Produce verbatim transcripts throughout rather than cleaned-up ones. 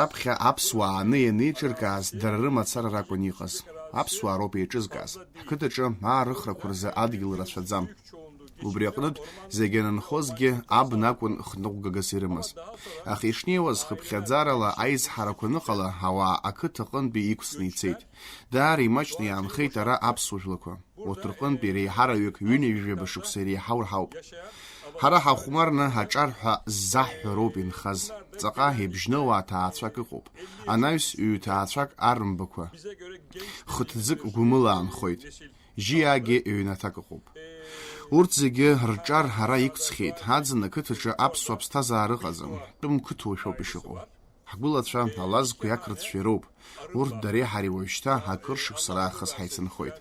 раԥхьа аԥсуаа ааны ианеиҿыркааз, дара рымацара ракәын иҟаз. Аԥсуаа роуп еиҿызкааз. Ҳқыҭаҿы аарыхрақәа рзы адгьыл рацәаӡам. Убри аҟнытә, зегь анынхозгьы абна акәын хныҟәгагас ирымаз. Аха ишнеиуаз хыԥхьаӡарала аизҳарақәа аныҟала, ауаа ақыҭа аҟынтәи иқәҵны ицеит. Даара имаҷны иаанхеит ара аԥсуа жәлақәа. Урҭ рҟынтәи реиҳараҩык ҩынҩажәаба шықәса иреиҳау рҳауп. Ҳара ҳахәмарны аҿар ҳәа ззаҳҳәароуп инхаз. Ҵаҟа ибжьноу аҭаацәак ыҟоуп. Анаҩс ҩ-ҭаацәак арымбақәа. Хыҭӡык гәымыла аанхоит. Жьиаагьы ҩнаҭак ыҟоуп. Урҭ зегьы рҿар ара иқәҵхьеит. Аӡын ақыҭаҿы аԥсуа ԥсҭазаара ыҟаӡам. Тәым қыҭоушәоуп ишыҟоу. Ҳгәылацәа алазқәеи ақырҭцәеи роуп. Урҭ дареи ҳареи уажәшьҭа акыр шықәса раахыс ҳаицынхоит.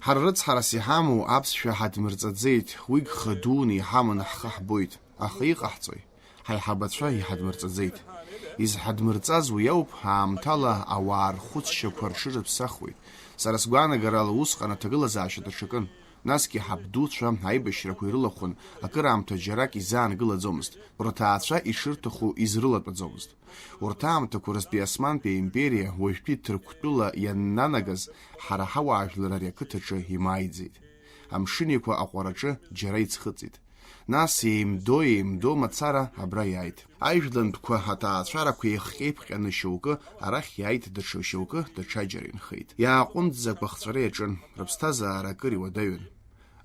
Ҳара рыцҳарас иҳамоу аԥсшәа ҳадмырҵаӡеит, уигь хадуны иҳаманы ҳхы ҳбоит. Аха иҟаҳҵои? Ҳаиҳабацәа иҳадмырҵаӡеит. Изҳадмырҵаз уи ауп, аамҭала ауаа рхәыцшьақәа рҽырыԥсахуеит. Сара сгәаанагарала усҟан аҭагылазаашьа даҽакын. Насгьы ҳабдуцәа аибашьрақәа ирылахәын, акыраамҭа џьарак изаангылаӡомызт, рҭаацәа ишырҭаху изрылатәаӡомызт. Урҭ аамҭақәа рзтәи Османтәи аимпериа уажәтәи Ҭырқәтәыла ианнанагаз, ҳара ҳауаажәлар ари ақыҭаҿы имааиӡеит. Амшын Еиқәа аҟәараҿы џьара иӡхыҵит. Нас еимдо-еимдо мацара абра иааит. Аижәлантәқәа аҭаацәарақәа еихҟьа-еиԥҟьаны шьоукы арахь иааит, даҽа шьоукы даҽаџьара инхеит. Иааҟәымҵӡакәа ахҵәара иаҿын, рыԥсҭазаара акыр иуадаҩын.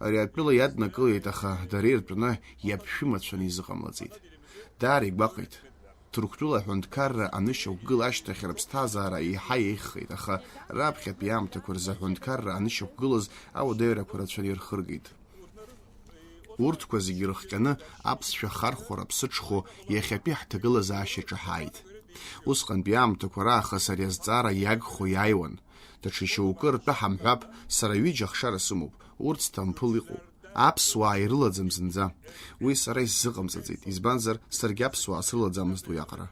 Ари атәыла иаднакылеит, аха дара иртәны иаԥшәымацәаны изыҟамлаӡеит. Даара игәаҟит. Ҭырқәтәыла аҳәынҭқарра анышьақәгыла ашьҭахь рыԥсҭазаара еиҳа еиӷьхеит, аха раԥхьатәи аамҭақәа рзы аҳәынҭқарра анышьақәгылаз ауадаҩрақәа рацәаны ирхыргеит. Урҭқәа зегьы ирыхҟьаны аԥсшәа хархәара ԥсыҽхо иахьатәи ҳҭагылазаашьаҿы ҳааит. Усҟантәи аамҭақәа раахыс ари азҵаара иагхо иааиуан. Даҽа шьоукы ртәы ҳамҳәап, сара ҩыџьа ахшара сымоуп, урҭ Сҭампыл иҟоуп. Аԥсуаа ирылаӡам зынӡа. Уи сара исзыҟамҵаӡеит, избанзар, саргьы аԥсуаа срылаӡамызт уи аҟара.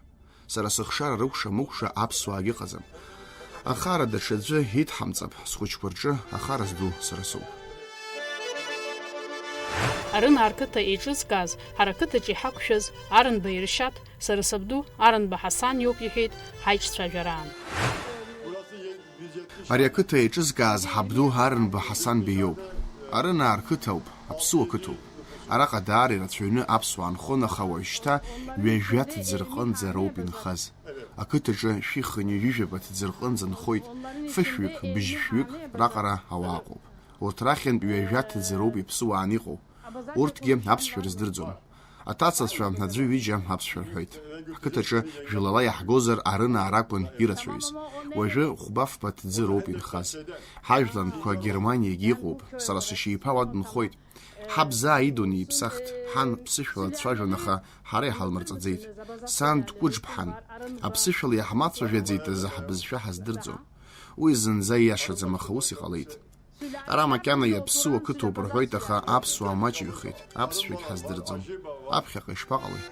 Сара сыхшара рыкәша-мыкәша аԥсуаагьы ыҟаӡам. Ахара даҽаӡәы идҳамҵап, схәыҷқәа рҿы ахара зду сара соуп. Арынаа рқыҭа еиҿызкааз, ҳара ақыҭаҿы иҳақәшәаз Арынба Иршьаҭ, сара сабду Арынба Ҳасан иоуп, иҳәеит ҳаиҿцәажәараан. Ари ақыҭа еиҿызкааз ҳабду Арынба Ҳасан Беиоуп. Арынаа рқыҭа ауп, аԥсуа қыҭоуп. Араҟа даара ирацәаҩны аԥсуаа нхон, аха уажәшьҭа ҩажәа ҭӡы рҟынӡа роуп инхаз. Ақыҭаҿы шәи хынҩажәижәаба ҭӡы рҟынӡа нхоит, фышәҩык, быжьшәҩык раҟара ауаа ыҟоуп. Урҭ рахьынтә ҩажәа ҭӡы роуп иаԥсуаан иҟоу. Урҭгьы аԥсшәа рыздырӡом. Аҭацацәа аӡәы ҩыџьа аԥсшәа рҳәоит. Ҳқыҭаҿы жәлала иаҳгозар арынаа ракәын ирацәаҩыз. Уажәы хәба-фба ҭӡы роуп инхаз. Ҳажәлантәқәа Германиагьы иҟоуп, сара сашьа иԥа уа дынхоит. Ҳаб заа идунеи иԥсахт, ҳан ԥсышәала дцәажәон, аха ҳара иҳалмырҵаӡеит. Сан дкәыҿбҳан. Аԥсышәала иаҳмацәажәаӡеит азы ҳбызшәа ҳаздырӡом. Уи зынӡа ииашаӡам, аха ус иҟалеит. Ара макьана иаԥсуа қыҭоуп рҳәоит, аха аԥсуаа маҷҩхеит, аԥсшәагь ҳаздырӡом. Аԥхьаҟа ишԥаҟалои?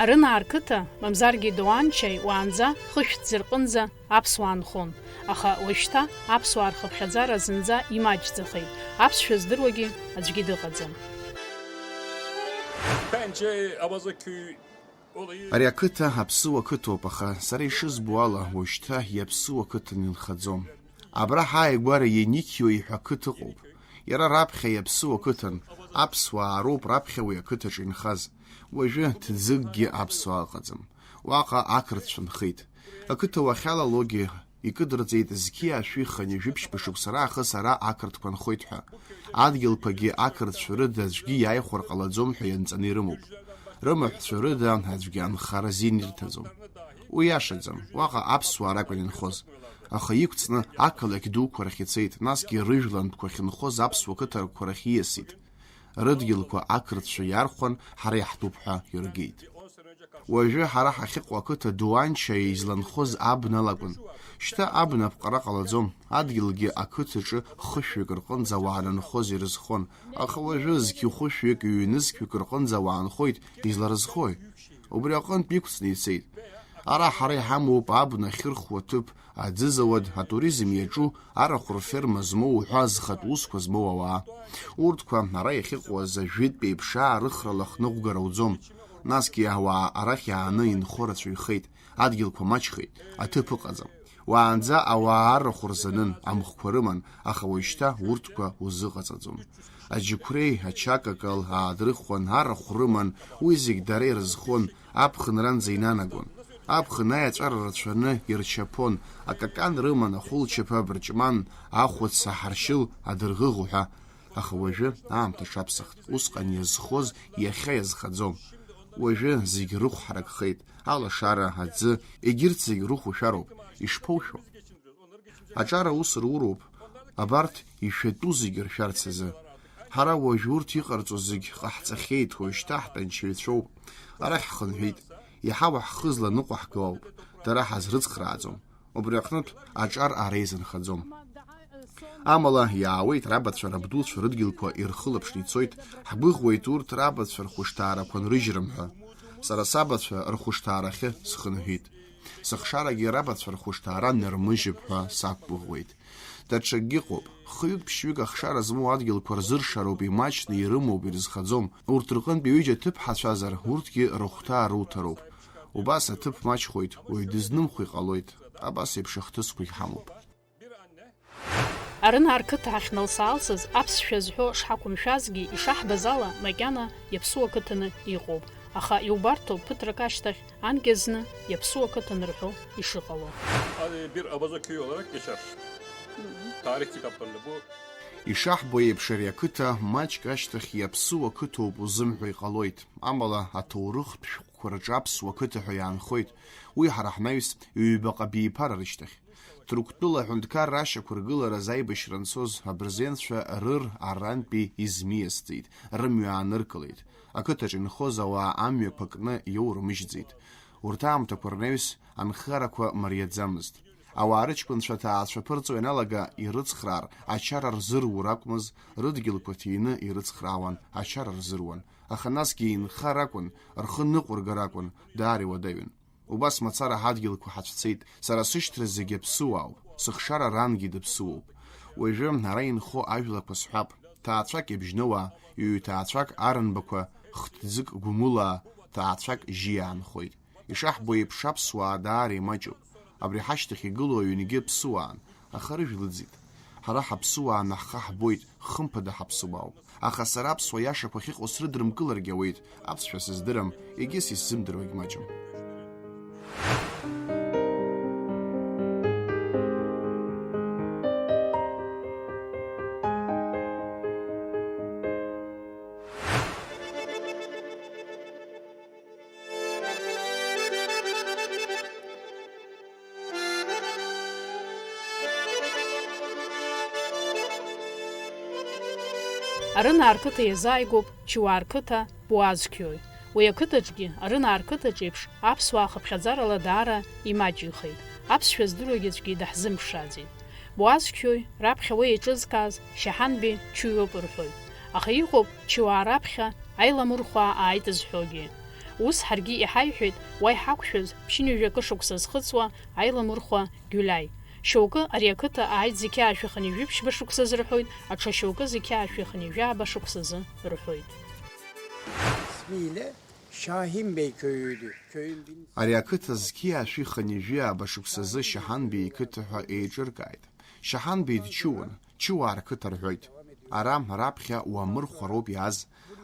Арынаа рқыҭа, мамзаргьы Доуанчаи уаанӡа хышә ҭӡы рҟынӡа аԥсуаа нхон, аха уажәшьҭа аԥсуаа рхыԥхьаӡара зынӡа имаҷӡахеит, аԥсшәа здыруагьы аӡәгьы дыҟаӡам. Bence Abaza köyü olayı Ари ақыҭа аԥсуа қыҭоуп, аха сара ишызбо ала, уажәшьҭа иаԥсуа қыҭан инхаӡом. Абра ҳааигәара Еникьио иҳәа қыҭа ыҟоуп. Иара раԥхьа иаԥсуа қыҭан, аԥсуаа роуп раԥхьа уи ақыҭаҿы инхаз. Уажәы ҭӡыкгьы аԥсуаа ыҟаӡам. Уаҟа ақырҭцәа нхеит. Ақыҭа уахьалалогьы икыдырҵеит зқьи ашәи хынҩажәи ԥшьба шықәса раахыс ара ақырҭқәа нхоит ҳәа. Адгьылқәагьы ақырҭцәа рыда аӡәгьы иааихәар ҟалаӡом ҳәа ианҵаны ирымоуп. Рымаҳәцәа рыда аӡәгьы анхара азин ирҭаӡом. Уи иашаӡам, уаҟа аԥсуаа ракәын инхоз. Аха иқәҵны ақалақь дуқәа рахь ицеит, насгьы рыжәлантәқәа ахьынхоз аԥсуа қыҭарқәа рахь ииасит. Рыдгьылқәа ақырҭцәа иархәан, ҳара иаҳтәуп ҳәа иргеит. Уажәы ҳара ҳахьыҟоу ақыҭа ду Анча изланхоз абна лакәын. Шьҭа абна аԥҟара ҟалаӡом, адгьылгьы ақыҭаҿы хышәҩык рҟынӡа ауаа нанхоз ирызхон, аха уажәы зқьи хәышәҩык, ҩ-нызқьҩык рҟынӡа ауаа нхоит, изларызхои? Убри аҟынтә иқәҵны ицеит. Ара ҳара иҳамоуп абна ахьырхуа ҭыԥ, аӡызауад, атуризм иаҿу, арахә рферма змоу уҳәа зхатә усқәа змоу ауаа. Урҭқәа ара иахьыҟоу азы жәытәтәи еиԥш аарыхрала хныҟәгара уӡом. Насгьы ауаа арахь иааны инхо рацәаҩхеит, адгьылқәа маҷхеит, аҭыԥ ыҟаӡам. Уаанӡа ауаа арахә рзанын, амхқәа рыман, аха уажәшьҭа урҭқәа узыҟаҵаӡом. Аџьықәреи ачакакал аадрыхуан, арахә рыман, уи зегь дара ирызхон, аԥхынранӡа инанагон. Аԥхын аиаҵәара рацәаны ирчаԥон, акакан рыман, ахәылчаԥа абырҷман, ахәыц аҳаршьыл адырӷыӷ уҳәа. Аха уажәы аамҭа ҽаԥсахт, усҟан иазхоз иахьа иазхаӡом. Уажәы зегь рыхә ҳаракхеит, алашара, аӡы, егьырҭ зегь рыхә ушәароуп, ишԥоушәо? Аҿар аус руроуп, абарҭ ишәатәу зегь ршәарц азы. Ҳара уажә урҭ иҟарҵо зегь ҟаҳҵахьеит, уажәшьҭа ҳтәанчаҩцәоуп. Арахь ҳхынҳәит. Иаҳауа ҳхы зланыҟәаҳго ауп. Дара ҳазрыцхрааӡом. Убри аҟнытә аҿар ара изынхаӡом. Амала, иаауеит рабацәа рабдуцәа рыдгьылқәа ирхылаԥшны ицоит, ҳгәыӷуеит урҭ рабацәа рхәышҭаарақәа нрыжьрым ҳәа. Сара сабацәа рхәышҭаарахьы схынҳәит. Сыхшарагьы рабацәа рхәышҭаара нырмыжьып ҳәа сақәгәыӷуеит. Даҽакгьы ыҟоуп. Хҩык-ԥшьҩык ахшара змоу адгьылқәа рзыршароуп, имаҷны ирымоуп, ирызхаӡом. Урҭ рҟынтә ҩыџьа ҭыԥҳацәазар, урҭгьы рыхәҭаа руҭароуп. Убас аҭыԥ маҷхоит, уаҩ дызнымхо иҟалоит. Абас еиԥш ахҭысқәагь ҳамоуп. Арынарқыҭа ҳахьналса-аалсыз аԥсшәа зҳәо шҳақәымшәазгьы, ишаҳбаз ала, макьана иаԥсуа қыҭаны иҟоуп. Аха иубарҭоуп ԥыҭрак ашьҭахь анкьа зны иаԥсуа қыҭан рҳәо ишыҟало. Hadi bir Abaza köyü olarak geçer. Tarih kitaplarında bu Ишаҳбо еиԥш, ари ақыҭа маҷк ашьҭахь иаԥсуа қыҭоуп узымҳәо иҟалоит, амала аҭоурыхтә шәҟәқәа рҿы аԥсуа қыҭа ҳәа иаанхоит. Уи ҳара ҳнаҩс ҩбаҟа биԥара рышьҭахь. Ҭырқәтәыла аҳәынҭқарра ашьақәыргылараз аибашьра анцоз абырзенцәа рыр арантәи измиасӡеит, рымҩа ааныркылеит. Ақыҭаҿ инхоз ауаа амҩақәа кны иоурмыжьӡеит. Урҭ аамҭақәа рнаҩс анхарақәа мариаӡамызт. Ауаа рыҷкәынцәа аҭаацәа ԥырҵо ианалага ирыцхраар, ачара рзырур акәмыз, рыдгьылқәа ҭины ирыцхраауан, ачара рзыруан. Аха насгьы инхар акәын, рхы ныҟәыргар акәын, даара иуадаҩын. Убас мацара ҳадгьылқәа ҳацәцеит, сара сышьҭра зегьы аԥсуаауп, сыхшара рангьы дыԥсуоуп. Уажәы ара инхо ажәлақәа сҳәап, ҭаацәак Ибжьныуаа, ҩ-ҭаацәак Арынбақәа, хҭӡык Гәымылаа, ҭаацәак Жьиаа нхоит. Ишаҳбо еиԥш, аԥсуаа даара имаҷуп. Абри ҳашьҭахь игылоу аҩнгьы ԥсуаан, аха рыжә лыӡит. Ҳара ҳаԥсуааны ҳхы ҳбоит, хымԥада ҳаԥсуаауп. Аха сара аԥсуа иашақәа ахьыҟоу срыдрымкыларгьы ауеит, аԥсшәа сыздырам, егьыс исзымдыруагь маҷым. Арынаа рқыҭа иазааигәоуп Чуаа рқыҭа Буаз қьои. Уи ақыҭаҿгьы, Арынаа рқыҭаҿ еиԥш, аԥсуаа хыԥхьаӡарала даара имаҷҩхеит, аԥсшәа здыруагь аӡәгьы даҳзымԥшааӡеит. Буаз қьои, раԥхьа уи еиҿызкааз Шьаҳанбеи Чуиоуп рҳәоит. Аха иҟоуп Чуаа раԥхьа аиламырхәаа ааит зҳәогьы. Ус ҳаргьы иҳаиҳәеит, уа иҳақәшәаз ԥшьынҩажәа акы шықәса зхыҵуа аиламырхәа Гиулиаи. Шьоукы ари ақыҭа ааит зқьи жәшәи хынҩажәи жәиԥшьба шықәса азы рҳәоит, аҽа шьоукы зқьи жәшәи хынҩажәи ааба шықәса азы рҳәоит. İsmiyle Şahin Bey köyüydü. Köyün bin- Ари ақыҭа зқьи жәшәи хынҩажәи ааба шықәса азы Шьаҳанбеи иқыҭа ҳәа еиҿыркааит. Шьаҳанбеи дчуан, Чуаа рқыҭа рҳәоит. Ара, раԥхьа Уамырхәа роуп иааз.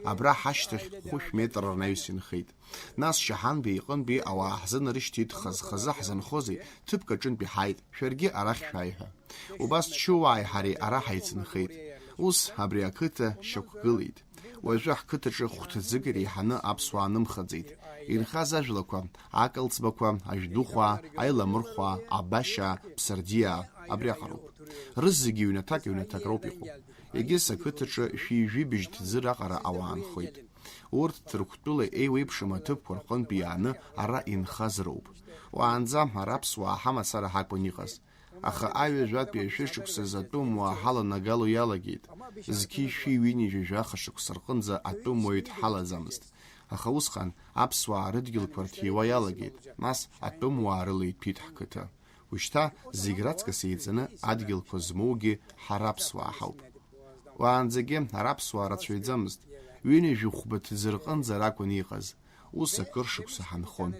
Абра ҳашьҭахь хәышә метр рнаҩс инхеит. Нас Шьаҳанбеи иҟынтәи ауаа ҳзынарышьҭит, хаз-хазы ҳзынхозеи, ҭыԥк аҿынтә иҳааит, шәаргьы арахь шәааи ҳәа. Убас Чыуааи ҳареи ара ҳаицынхеит. Ус абри ақыҭа шьақәгылеит. Уажәы ҳқыҭаҿы хәҭаӡык иреиҳаны аԥсуаа нымхаӡеит. Инхаз ажәлақәа, акалцбақәа, ажәдухәаа, аиламырхәаа, абашьаа, ԥсардиаа, абриаҟароуп. Рызегьы ҩнаҭак-ҩнаҭак роуп иҟоу. Егьыс ақыҭаҿы шәи жәибжь ҭӡы раҟара ауаа нхоит. Урҭ Ҭырқәтәыла еиуеиԥшым аҭыԥқәа рҟынтә иааны ара инхаз роуп. Уаанӡа ара аԥсуаа ҳамацара ҳакәын иҟаз. Аха аҩажәатәи ашәышықәсазы атәымуаа ҳаланагало иалагеит. Зқьи шәи ҩынҩажәи жәаха шықәса рҟынӡа атәымуаҩ дҳалаӡамызт. Аха усҟан аԥсуаа рыдгьылқәа рҭиуа иалагеит, нас атәымуаа рыла иҭәит ҳқыҭа. Ушьҭа зегь раҵкыс еиҵаны адгьылқәа змоугьы ҳара аԥсуаа ҳауп. Уаанӡагьы ара аԥсуаа рацәаҩӡамызт. Ҩынҩажәи хәба ҭӡы рҟынӡа ракәын иҟаз. Ус акыр шықәса ҳанхон.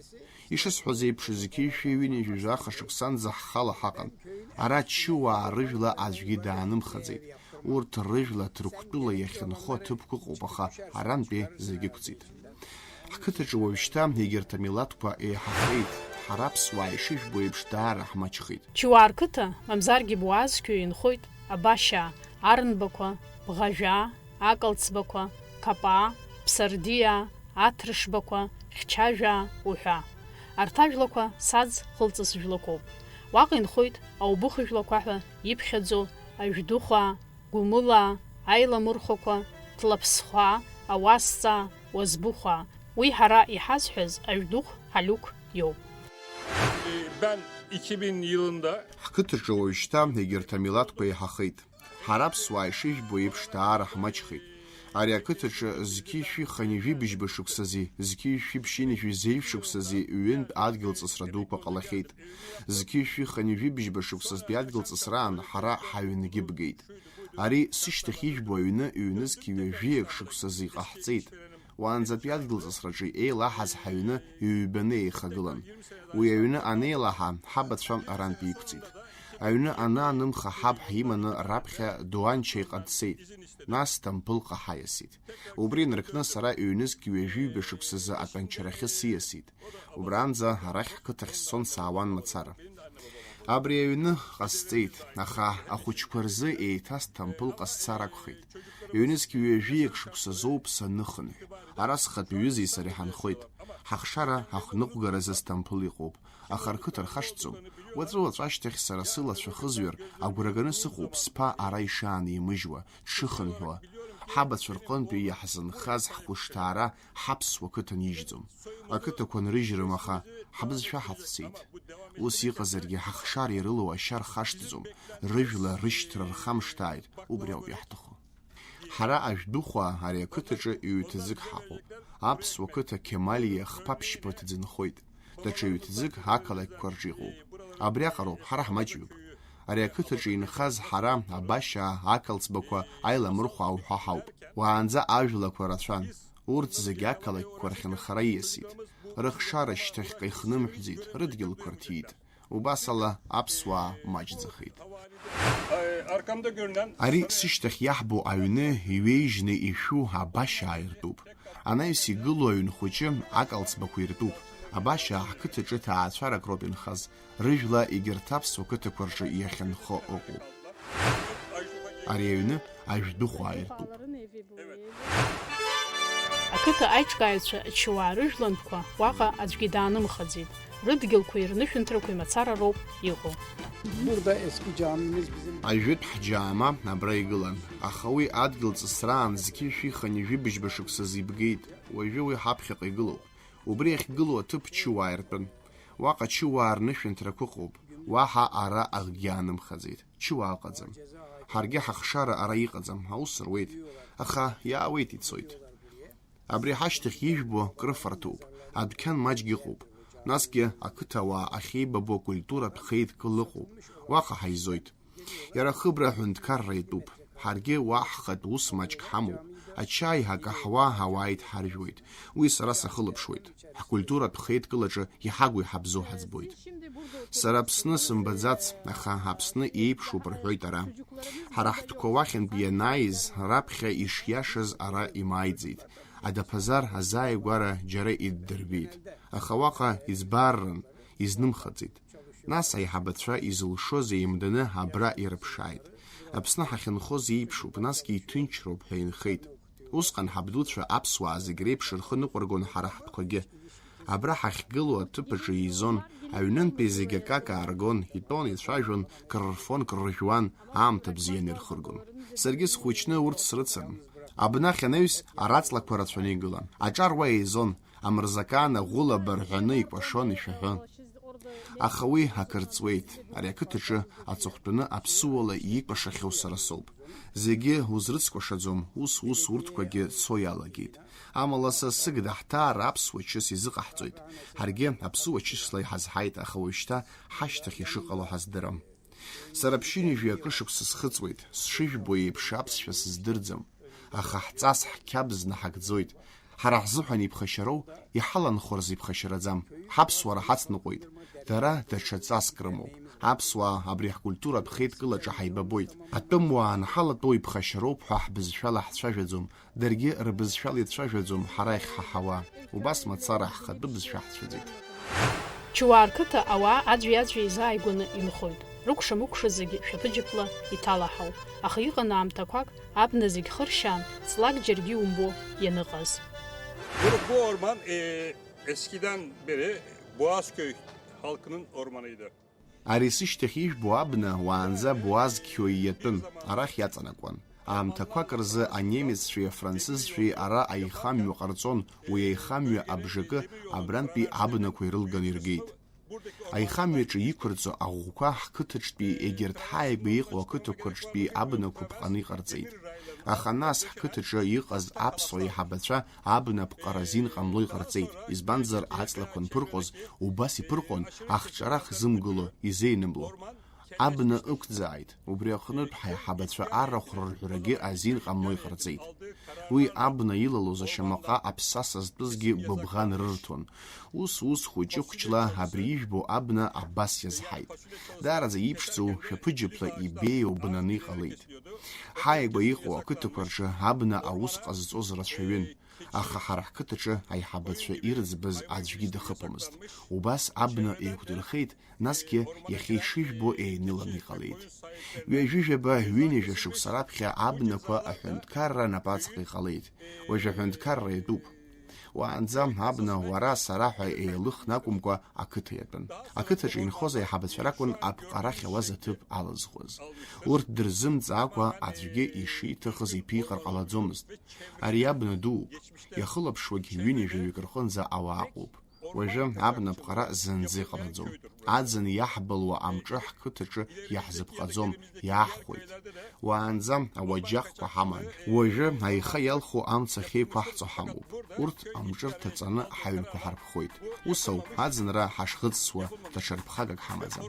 Ишысҳәаз еиԥш, зқьи шәи ҩынҩажәи жәаха шықәсанӡа ҳхала ҳаҟан. Ара Чыуаа рыжәла аӡәгьы даанымхаӡеит. Урҭ рыжәла Ҭырқәтәыла иахьынхо аҭыԥқәа ыҟоуп, аха арантәи зегь ықәҵит. Ҳқыҭаҿы уажәшьҭа егьырҭ амилаҭқәа еиҳахеит, ҳара аԥсуаа ишыжәбо еиԥш даара ҳмаҷхеит. Чуаа рқыҭа, мамзаргьы Буазқьоу инхоит Абашьаа, Арнбақәа, Бӷажәаа, Акалцбақәа, Қапаа, Ԥсардиаа, Аҭрышбақәа, Хьчажәаа уҳәа. Арҭ ажәлақәа саӡ хылҵыс жәлақәоуп. Уаҟа инхоит Аубыхыжәлақәа ҳәа иԥхьаӡо Ажәдухәаа, Гәымылаа, Аиламырхәақәа, Ҭлаԥсхәаа, Ауасҵаа, Уазбыхәаа, уи ҳара иҳазҳәаз Ажәдыхә Ҳалиуқә иоуп. Ben iki bin yılında Ҳқыҭаҿы уажәшьҭа егьырҭ амилаҭқәа еиҳахеит. Ҳара аԥсуаа ишыжәбо еиԥш даара ҳмаҷхеит. Ари ақыҭаҿы зқьи шәи хынҩажәи быжьба шықәсази, зқьи шәи ԥшьынҩажәи зеижә шықәсази ҩынтә адгьылҵысра дуқәа ҟалахьеит. Зқьи шәи хынҩажәи быжьба шықәсазтәи адгьылҵысраан ҳара ҳаҩнгьы бгеит. Ари сышьҭахь ижәбо аҩны ҩнызқь ҩажәиак шықәсазы иҟаҳҵеит. Уаанӡатәи адгьылҵысраҿы еилаҳаз ҳаҩны ҩбаны еихагылан. Уи аҩны анеилаҳа, ҳабацәа арантәи иқәҵит. Аҩны ананымха ҳаб ҳиманы раԥхьа Дуанчаиҟа дцеит. Нас Ҭампылҟа ҳаиасит. Убри инаркны сара ҩнызқь ҩажәи ҩба шықәсазы атәанчарахьы сиасит. Убранӡа арахь ҳқыҭахь сцон саауан мацара. Абри аҩны ҟасҵеит, аха ахәыҷқәа рзы еиҭа Сҭампылҟа сцар акәхеит. Ҩнызқь ҩажәиак шықәсазоуп саныхынҳә. Ара схатә ҩызеи сареи ҳанхоит. Ҳахшара аҟәныҟәгаразы Сҭампыл иҟоуп, аха рқыҭа рхашҭӡом. Уаҵәы-уаҵәы ашьҭахь сара сылацәа хызҩар агәра ганы сыҟоуп, сԥа ара ишаанеимыжьуа, дшыхынҳәуа. Ҳабацәа рҟынтәи иаҳзынхаз ҳхәышҭаара ҳаԥсуа қыҭан ижьӡом. Ақыҭақәа нрыжьрым, аха ҳбызшәа ҳацәцеит. Ус иҟазаргьы, ҳахшара ирылоу ашьа рхашҭӡом, рыжәла рышьҭра рхамышҭааит, убри ауп иаҳҭаху. Ҳара Ажәдыхәаа ари ақыҭаҿы ҩ-ҭӡык ҳаҟоуп. Аԥсуа қыҭа Қьемалиа хԥа-ԥшьба ҭӡы нхоит. Даҽа ҩ-ҭӡык ақалақьқәа рҿы иҟоуп. Абриаҟароуп, ҳара ҳмаҷҩуп. Ари ақыҭаҿы инхаз ҳара Абашьаа, Ақалцбақәа, Аиламырхәаа уҳәа ҳауп. Уаанӡа ажәлақәа рацәан. Урҭ зегьы ақалақьқәа рахь нхара ииасит. Рыхшара шьҭахьҟа ихнымҳәӡеит, рыдгьылқәа рҭиит. Убас ала аԥсуаа маҷӡахеит. Arí сышьҭахь иаҳбо аҩны иҩеижьны ишәу Абашьаа иртәуп. Анаҩс игылоу аҩн хәыҷы Акалцбақәа иртәуп. Абашьаа ҳқыҭаҿы ҭаацәарак роуп инхаз, рыжәла егьырҭ аԥсуа қыҭақәа рҿы иахьынхо ыҟоуп. Ари аҩны Ажәдыхәаа иртәуп. Ақыҭа аиҿкааҩцәа Чуаа рыжәлантәқәа уаҟа аӡәгьы даанымхаӡеит, рыдгьылқәеи рнышәынҭрақәеи мацара роуп иҟоу. Burada eski camimiz bizim. Ажәытә ҳџьаама абра игылан, аха уи адгьыл ҵысраан зқьи шәи хынҩажәи быжьба шықәсазы ибгеит, уажәы уи ҳаԥхьаҟа игылоуп. Убри ахьгылоу аҭыԥ Чуаа иртәын. Уаҟа Чуаа рнышәынҭрақәа ыҟоуп, уаҳа ара акгьы аанымхаӡеит. Чуаа ыҟаӡам. Ҳаргьы ҳахшара ара иҟаӡам, аус руеит. Аха иаауеит, ицоит. Абри ҳашьҭахь ижәбо крыфарҭоуп, адәқьан маҷк ыҟоуп. Насгьы ақыҭауаа ахьеибабо акультуратә хеидкыла ыҟоуп. Уаҟа ҳаизоит. Иара ахыбра аҳәынҭқарра иатәуп. Ҳаргьы уа ҳхатә ус маҷк ҳамоуп. Ачаи акаҳуа ауаа идҳаржәуеит. Уи сара сахылаԥшуеит. Ҳкультуратә хеидкылаҿы иҳагу иҳабзоу ҳаӡбоит. Сара Аԥсны сымбаӡац, аха Аԥсны еиԥшуп рҳәоит ара. Ҳара ҳтәқәа уахьынтә ианааиз, раԥхьа ишиашаз ара имааиӡеит. Адаԥазар азааигәара џьара иддырбеит. Аха уаҟа иӡбаарран, изнымхаӡеит. Нас аиҳабацәа изылшоз еимданы абра ирыԥшааит. Аԥсны ҳахьынхоз еиԥшуп, насгьы иҭынчроуп ҳәа инхеит. Усҟан ҳабдуцәа аԥсуаа зегь реиԥш рхы ныҟәыргон ҳара ҳтәқәагьы. Абра ҳахьгылоу аҭыԥ аҿы еизон, аҩнынтәи зегь акака ааргон, итәон, ицәажәон, крырфон, крыржәуан, аамҭа бзианы ирхыргон. Саргьы схәыҷны урҭ срыцын. Абнахь анаҩс, араҵлақәа рацәаны игылан. Аҿар уа еизон, амырзакан аӷәыла барҳәаны икәашон, ишәаҳәон. Аха уи акыр ҵуеит, ари ақыҭаҿы аҵыхәтәаны аԥсуала иикәашахьоу сара соуп. Зегьы узрыцкәашаӡом, ус-ус урҭқәагьы цо иалагеит. Амала са сыгда ҳҭаар аԥсуа чыс изыҟаҳҵоит. Ҳаргьы аԥсуа чысла иҳазҳаит, аха уажәшьҭа ҳашьҭахь ишыҟало ҳаздырам. Сара ԥшьынҩажәи акы шықәса схыҵуеит, сшыжәбо еиԥш аԥсшәа сыздырӡом. Аха ҳҵас ҳқьабз наҳагӡоит. Ҳара ҳзыҳәан иԥхашьароу, иҳаланхо рзы иԥхашьараӡам. Ҳаԥсуара ҳацныҟәоит. Дара даҽа ҵаск рымоуп. Аԥсуаа абри ҳкультуратә хеидкылаҿы ҳаибабоит. Атәымуаа анҳалатәоу иԥхашьароуп ҳәа ҳбызшәала ҳцәажәаӡом, даргьы рбызшәала ицәажәаӡом ҳара иахьҳаҳауа. Убас мацара ҳхатәы бызшәа ҳцәыӡит. Чуаа рқыҭа ауаа аӡәи-аӡәи еизааигәаны инхоит. Рыкәша-мыкәша зегьы шәаԥыџьаԥла иҭалаҳауп. Аха иҟан аамҭақәак, абна зегь хыршьаан, ҵлак џьаргьы иумбо ианыҟаз. Bu, bu orman, e, eskiden beri Boğazköy halkının ormanıydı. Ари сышьҭахь ижәбо абна уаанӡа Буаз қьои иатәын, арахь иаҵанакуан. Аамҭақәак рзы анемеццәеи афранцызцәеи ара аихамҩа ҟарҵон, уи аихамҩа абжакы абрантәи абнақәа ирылганы иргеит. Аихамҩаҿы иқәырҵо аӷәқәа ҳқыҭаҿтәи егьырҭ ҳааигәа иҟоу ақыҭақәа рҿтәи абнақәа ԥҟаны иҟарҵеит. Аха нас ҳқыҭаҿы иҟаз аԥсуа еиҳабацәа абна ԥҟара азин ҟамло иҟарҵеит, избанзар, аҵлақәа анԥырҟоз, убас иԥырҟон, ахҿарах зымгыло, изеинымло. Абна ықәӡааит, убри аҟнытә ҳаиҳабацәа арахә рырҳәрагьы азин ҟамло иҟарҵеит. Уи абна илалоз ашьамаҟа аԥсаса зтәызгьы гәыбӷан рырҭон. Ус-ус хәыҷы-хәыҷла абри ижәбо абна абас иазҳаит. Даараӡа иԥшӡоу шәаԥыџьаԥла ибеиоу бнаны иҟалеит. Ҳааигәа иҟоу ақыҭақәа рҿы абна аус ҟазҵоз рацәаҩын, аха ҳара ҳқыҭаҿы аиҳабацәа ирыӡбаз аӡәгьы дахыԥомызт. Убас абна еиқәдырхеит, насгьы иахьа ишыжәбо еиныланы иҟалеит. Ҩажәижәаба, ҩынҩажәа шықәса раԥхьа абнақәа аҳәынҭқарра напаҵаҟа иҟалеит. Уажә аҳәынҭқарра иатәуп. Уаанӡа абна уара, сара ҳәа еилыхны акәымкәа, ақыҭа иатәын. Ақыҭаҿы инхоз аиҳабацәа ракәын аԥҟара ахьауаз аҭыԥ алызхуаз. Урҭ дырзымҵаакәа аӡәгьы ишиҭахыз иԥиҟар ҟалаӡомызт. Ари абна дууп. Иахылаԥшуагь ҩынҩажәаҩык рҟынӡа ауаа ыҟоуп. Уажәы абна ԥҟара зынӡа иҟалаӡом. Аӡын иаҳбылуа амҿы ҳқыҭаҿы иаҳзыԥҟаӡом, иаҳхәоит. Уаанӡа ауаџьаҟқәа ҳаман. Уажәы аиха иалху амца ахьеиқәаҳҵо ҳамоуп. Урҭ амҿы рҭаҵаны ҳаҩнқәа ҳарԥхоит. Ус ауп, аӡынра ҳашхыҵсуа даҽа рԥхагак ҳамаӡам.